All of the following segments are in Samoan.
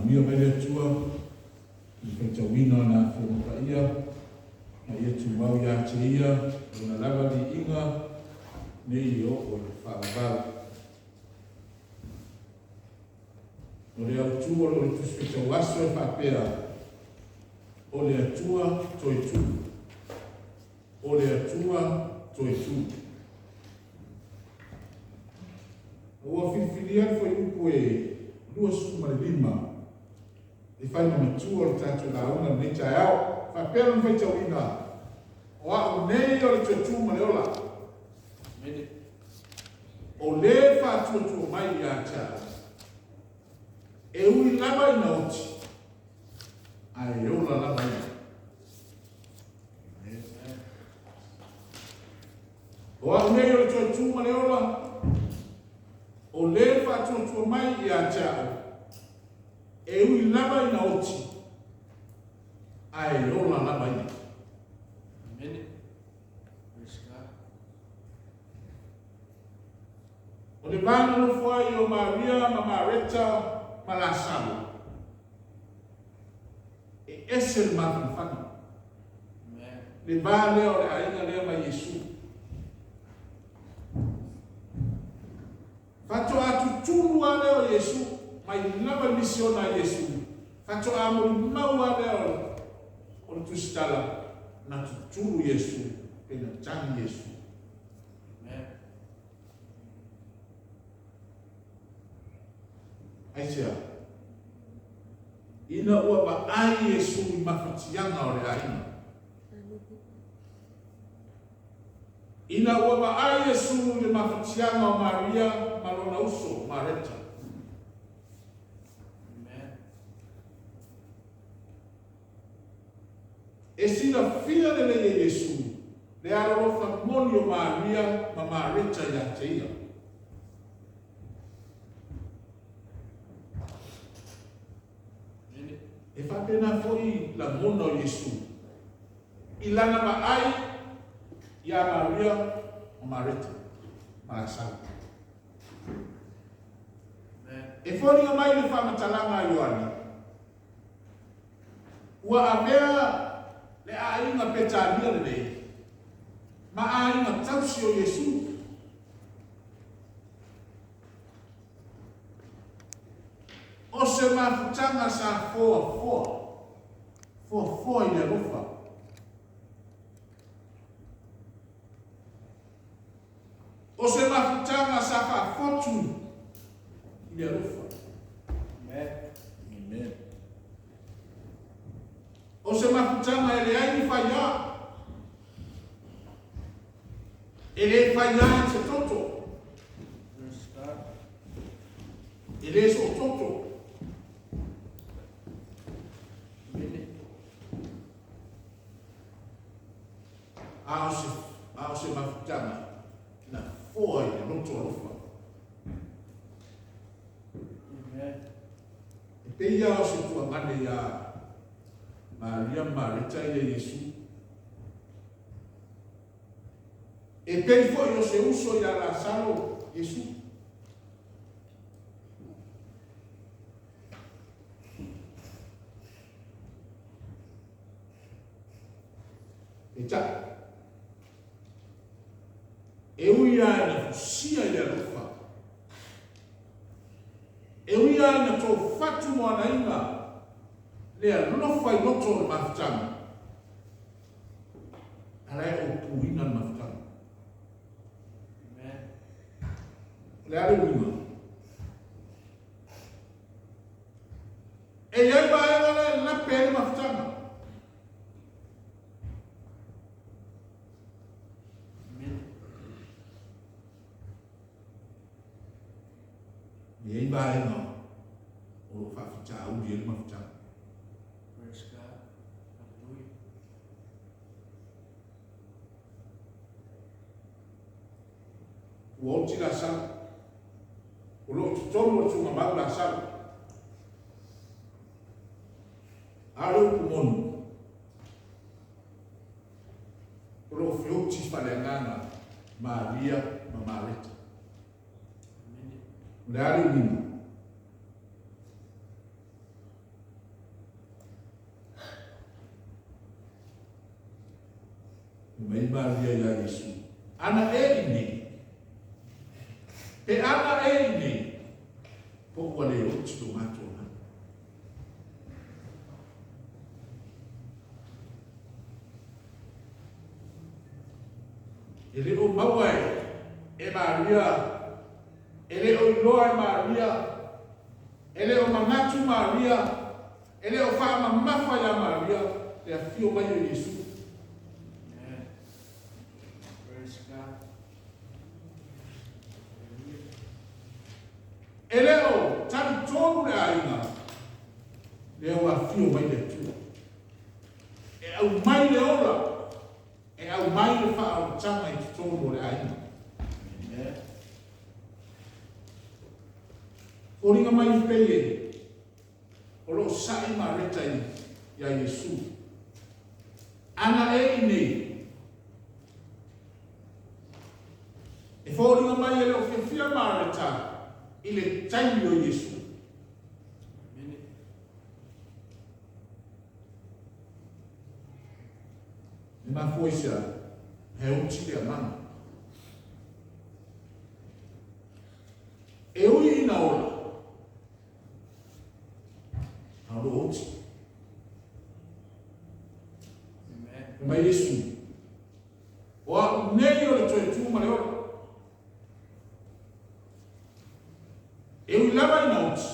Faamanuia mai le Atua i le faitauina o Lana Afioga Paia, ma ia tumau ia te Ia Lona lava viiga nei e oo i le faavavau. O le autu o lo o le Tusi Faitau Aso e faapea, O le Atua Toe Tu. O le Atua Toe Tu. Ua filifilia le fuaiupu e 25 e fai ma matua o le tatou lauga i lenei taeao. E faapea lona faitauina, O a'u nei o le toe tu ma le ola, o le faatuatua mai ia te a'u, e ui lava ina oti, ae ola lava ia. O a'u nei o le toe tu ma le ola, o le faatuatua mai ia te a'u, e ui lava ina oti, ae ola lava ia. Amene. Praise God. O le va nonofo ai o Maria ma Mareta ma Lasalo, e ese le mafanafana. Amen. Le va lea o le aiga lea ma Iesu. Faatoa tutulu lava lea o Iesu, mai lava le misiona a Iesu, faatoa molimau lava lea o le Tusitala, na tutulu Iesu pe na tagi Iesu. Amen. Aisea? Ina ua vaai Iesu i mafatiaga o le aiga. Ina ua vaai Iesu i le mafatiaga o Maria ma lona uso, Mareta. Amen. E silafia lelei e Iesu le alolofa moni o Maria ma Mareta ia te ia. Amene. E faapena foi lagona o Iesu i lana vaai iā Maria ma Mareta ma Lasalo. Amen. E foliga mai le faamatalaga a Ioane, ua avea le aiga Petania lenei ma aiga tausi o Iesu. O se mafutaga sa foafoa, foafoa i le alofa. O se mafutaga sa faafotu i le alofa. Amen. Amen. O se mafutaga e leai ni faiā. E le faiā i se toto. Praise God. E le soototo. Amene. A o se, a o se mafutaga na foa i le loto alofa. Amen. E pei lava o se tuagane iā Maria ma Mareta ia Iesu. E pei foi o se uso iā Lasalo Iesu. Peitai, e ui lava ina fusia i le alofa, e ui lava ina toufatu moanaina le alofa i loto o le mafutaga, a la e opuina le mafutaga. Amen. O le a le uiga? E i ai vaega la e lape ai le mafutaga. Amene. E i ai vaega o lo o faafitauli ai le mafutaga. Praise God. Hallelujah. Ua oti Lasalo. O lo o totonu o le tuugamau Lasalo. A o le upu moni, o lo o feoti faaleagaga Maria ma Mareta. Amene. O le a le uiga? Fai mai Maria ia Iesu, Ana e i inei? Pe ana e i inei, po ua le oti lo matou agaga. E le o maua e Maria, e le o iloa e Maria, e le o manatu Maria, e le o faamamafa ia Maria le afio mai o Iesu. Amen. Praise God. Hallelujah. E le o talitonu le aiga, lea ua afio mai le Atua. E aumai le ola, e aumai le faaolataga i totonu o le aiga. Amen. Foliga mai pei e o lo o sa'i Mareta iā Iesu. Ana e i inei, e foliga mai e le o fiafia Mareta i le taimi o Iesu. Amen. E mafua i se a? He oti le agaga. E ui ina ola, a o lo o oti. Amen. Fai mai Iesu, O a'u nei o le toe tu ma le ola. E ui lava ina oti.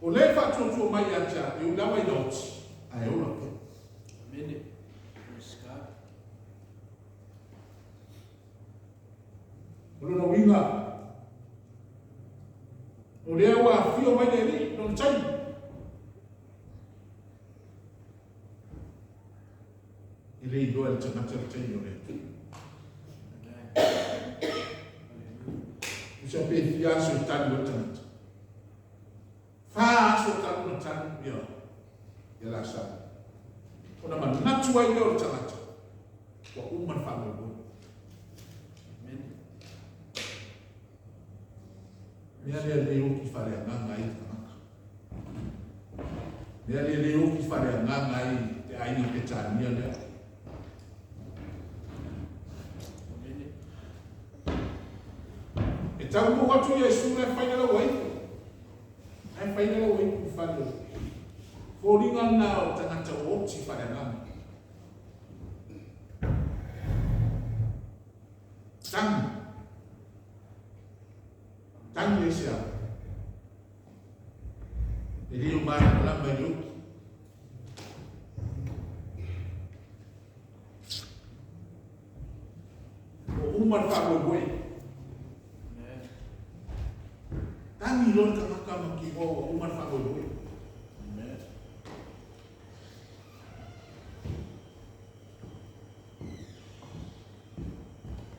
O lea e faatuatua mai ia te au, e ui lava ina oti, ae ola pea. Amen. Praise God. O lona uiga, o lea ua afio mai le Alii, lona taimi. E le iloa e le tagata le taimi o le Atua. Amen. Hallelujah. Tusa pe fia aso e tanu ai le tagata. Fa aso talu ona tanu ia Lasaro. Ona manatu ai lea o le tagata, ua uma le faamoemoe. Amen. Mea lea le oki faaleagaga ai le tagata. Mea lea le oki faaleagaga ai te aiga Petania lea. Amen. E taunuu atu Iesu la e fai le lauaipu. La e fai le lauaipu i fale o foliga lena o tagata ua oti faaleagaga. Tagi. Tagi aisea? E le o malamalama i le oti. Ua uma le faamoemoe. Amen. Tagi loa le tagata ma kihoa ua uma le faamoemoe. Amen.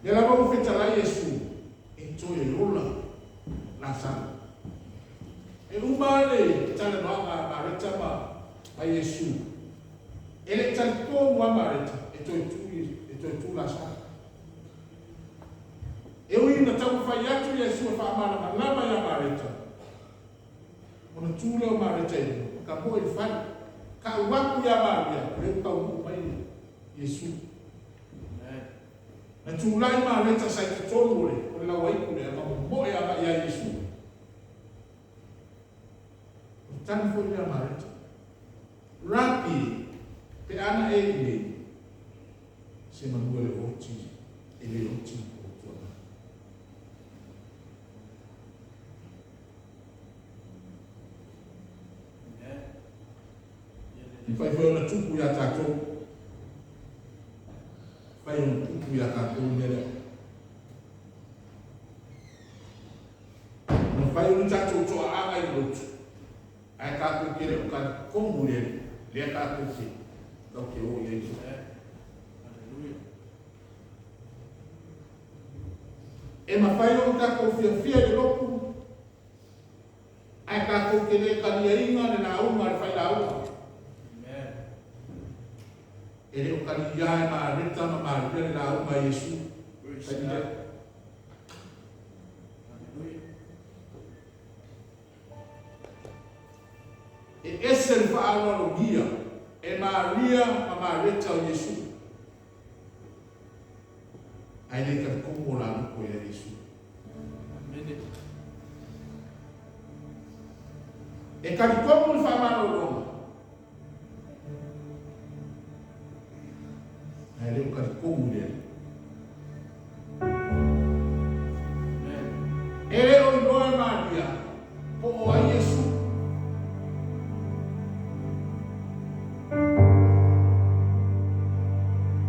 Lea lava ua fetalai Iesu e toe ola Lasaro. E uma le talanoaga a Mareta ma Iesu. E le i talitonu lava Mareta e toe tu e toe tu Lasaro. E ui ina taumafai atu Iesu e faamalamalama ia Mareta, ona tu lea o Mareta i luga, ka moe i le fale. Ka'u aku ia Maria, o lea ua taunuu mai Iesu. Amen. Na tulai Mareta sa i totonu o le o le lauaipu lea ma momoe agai ia Iesu. O le tali foi lea a Mareta, Rapi, pe ana e i inei, se manu e le oti, e le oti o tuaga. Amen. E mafai foi ona tupu ia tatou. Mafai ona tupu ia tatou le mea lea. E mafai ona tatou toaaga i le lotu, ae tatou te le o talitonu i le Alii, lea tatou te tatou te o i ai. Amen. Hallelujah. E mafai ona tatou fiafia i le lotu, Ae tatou te le taliaina le lauga a le failauga. Amen. E le o talia e Mareta ma Maria le lauga a Iesu. Praise Taimi God. lea. Hallelujah. E ese le faaaloalogia e Maria ma Mareta o Iesu. Ae le talitonu o la loto ia Iesu. E talitonu i le faamalologa, ae le o talitonu i le Alii. E le o iloa e Maria po o ai Iesu.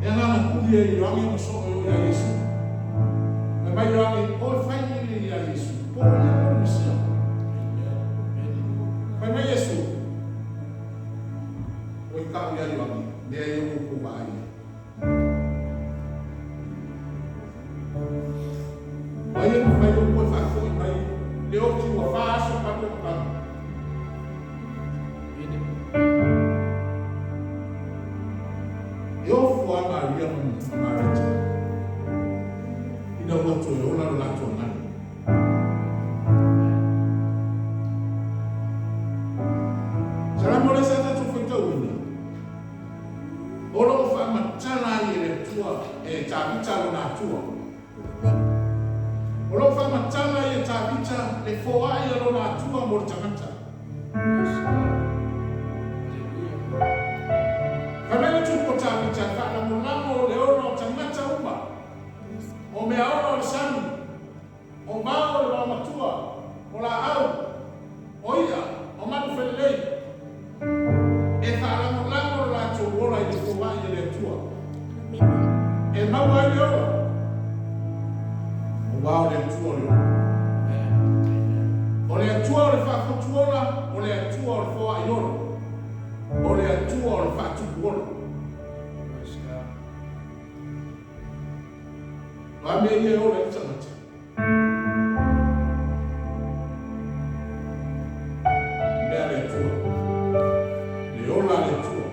E agaga tuli ai Ioane ma soo e o ia Iesu. Fai mai Ioane, Oe fai ili ia Iesu, po o ia o le Mesia. Fai mai Iesu, Oi tau ia Ioane, mea ia ua outou vaai ai. O ai e mafai ona toe faafoi mai le oti ua fa aso talu ona tanu? E ofo lava Maria ma Mareta ina ua toe ola lo latou agaga. Salamo lea sa tatou faitauina. O lo o faamatala ai e le Atua e Tavita lona Atua. O lo o faamatala ai e Tavita le foai a lona Atua mo le tagata. Fai mai le tupu o Tavita e faalagolago le ola o tagata uma, o meaola o le sami, o vao o le vaomatua, o laau, o i'a, o manu felelei, e faalagolago lo latou ola i le foai a le Atua, e maua ai le ola, aua o le Atua o le ola. O le Atua o le faafotu ola, o le Atua o le foai ola, o le Atua o le faatupu ola. O a mea ia e ola ai le tagata? Mea a le Atua. Le ola a le Atua.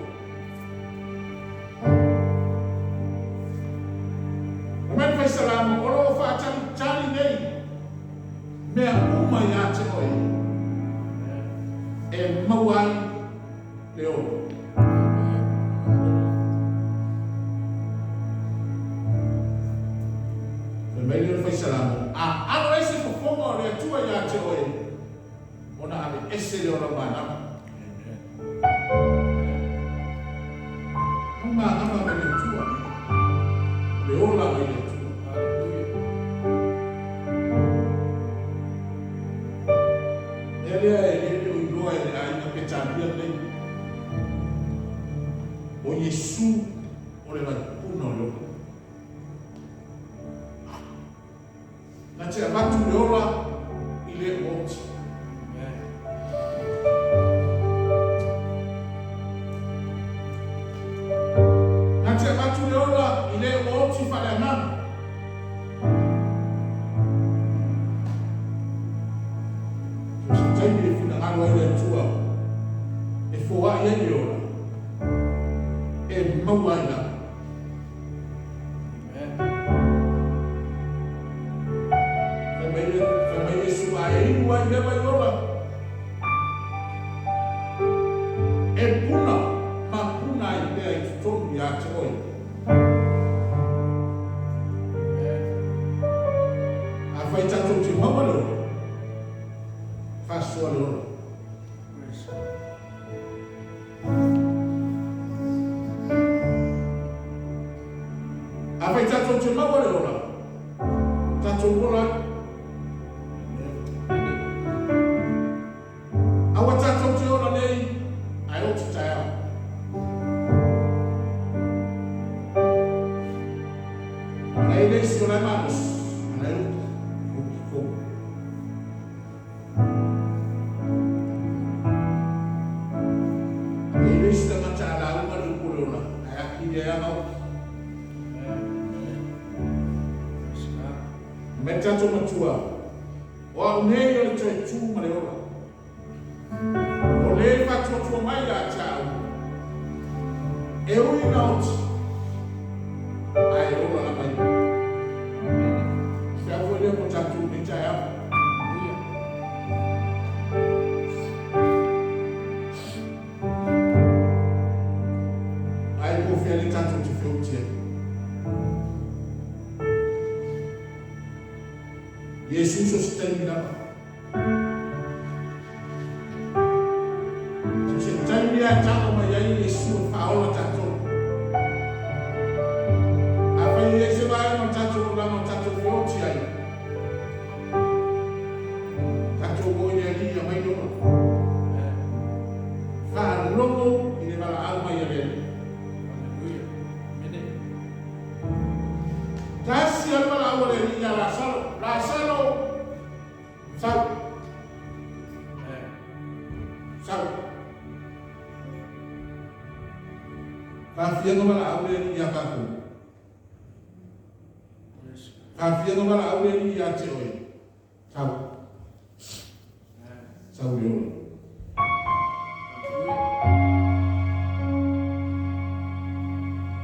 Fai mai le Fai Salamo, o lo o faatalitali nei mea uma ia te oe e maua ai le ola. Fai mai lea o le Fai Salamo, A alo ese fofoga o le Atua ia te oe, ona aveese lea o lau manava. Lau manava mai le Atua, o le ola mai le Atua. Mea lea e le o iloa e le aiga Petania lenei, o Iesu o le vaipuna o le ola. Na te avatu le ola i le oti. Na te avatu le ola i le oti faaleagaga. So se taimi e finagalo ai le Atua e foai ai le ola, e maua ai lava. Fai mai, fai mai Iesu, a e inu ai le vai ola, e puna ma puna ai pea i totonu ia te oe. Afai tatou te maua le ola, faasoa le ola. Afai tatou te maua le ola, tatou ola ai. Aua tatou te ola nei, ae oti taeao. Ana e le isi o la e malosi, ana e oti, oti fou. E le isi tagata a lauga le upu o le ola, ae aki lea ana oti. Mai le tatou matua, O au nei o le toe tu ma le ola. O le faatuatua mai ia te au, e ui ina oti, ae ola lava ia. Se feau foi lea mo tatou i lenei taeao. Ai po fea lea tatou te feoti ai. Iesu so se taimi lava. So se taimi lava e tago mai ai Iesu e faaola tatou. Afai e i ai se vaega o le tatou olaga o tatou feoti ai, tatou o i le Alii e aumai le ola. Faalogo i le valaau mai a le Alii. Tasi lava le valaau a le Alii ia Lasalo, Lasalo, sau! Sau! Faafia na valaau le Alii ia tatou? Faafia na valaau le Alii ia te oe? Sau! Sau le ola.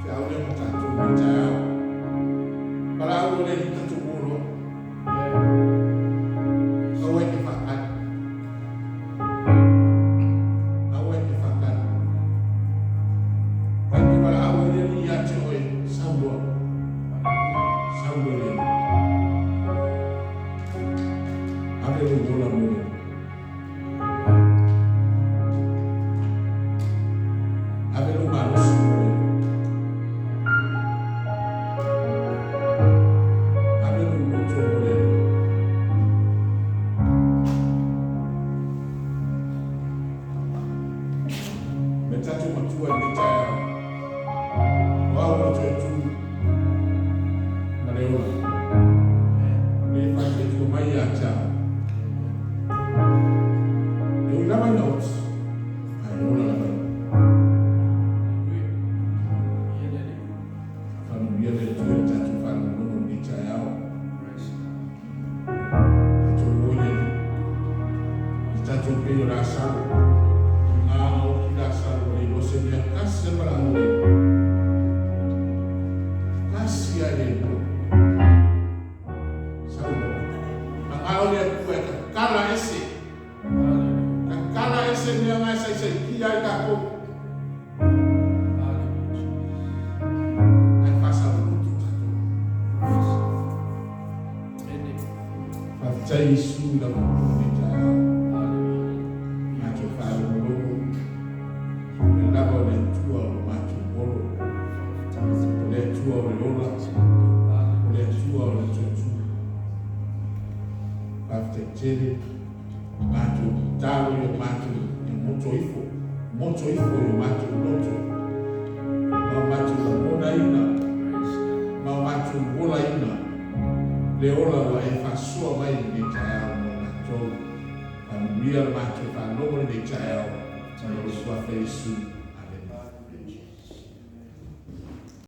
Feau lea mo tatou i lenei taeao. Valaau loa le Alii tatou o loa. Aua e te faatali. Aua e te faatali. Mai te valaau ai le Alii ia te oe, sau loa. Sau loa le Alii. Ave lou ola mo le Alii. Ave lou malosi mo le Alii. Ave lou loto mo le Alii. Me tatou Matua i lenei taeao, o au o le toe tu ma le ola. O le faatuatua mai ia te au. E ui lava ina oti, ae ola lava ia. Faamanuia le Atua i le tatou faalogologo i lenei taeao. Tatou o i le Alii. I tatou pei o Lasalo, i gā na oki Lasalo ua le iloa se mea, tasi lava le valaau a le Alii. Tasi lava e le lua. Sau loa. Magao le Atua e tatala ese. Tatala ese mea na e saisaitia ai tatou. Ae faasaoloto tatou. Faafetai Iesu i lau upu i lenei taeao. Matou faalogologo o le lava o le Atua o lo matou olo, o le Atua o le ola, o le Atua o le toetua. Faafetai tele. Matou tatalo i o matou ia moto ifo, moto ifo i o matou loto, ma o matou lagonaina, ma o matou olaina le ola ua e faasoa mai i lenei taeao mo matou. Faamanuia le matou faalogo i lenei taeao, ma lou Suafa Iesu.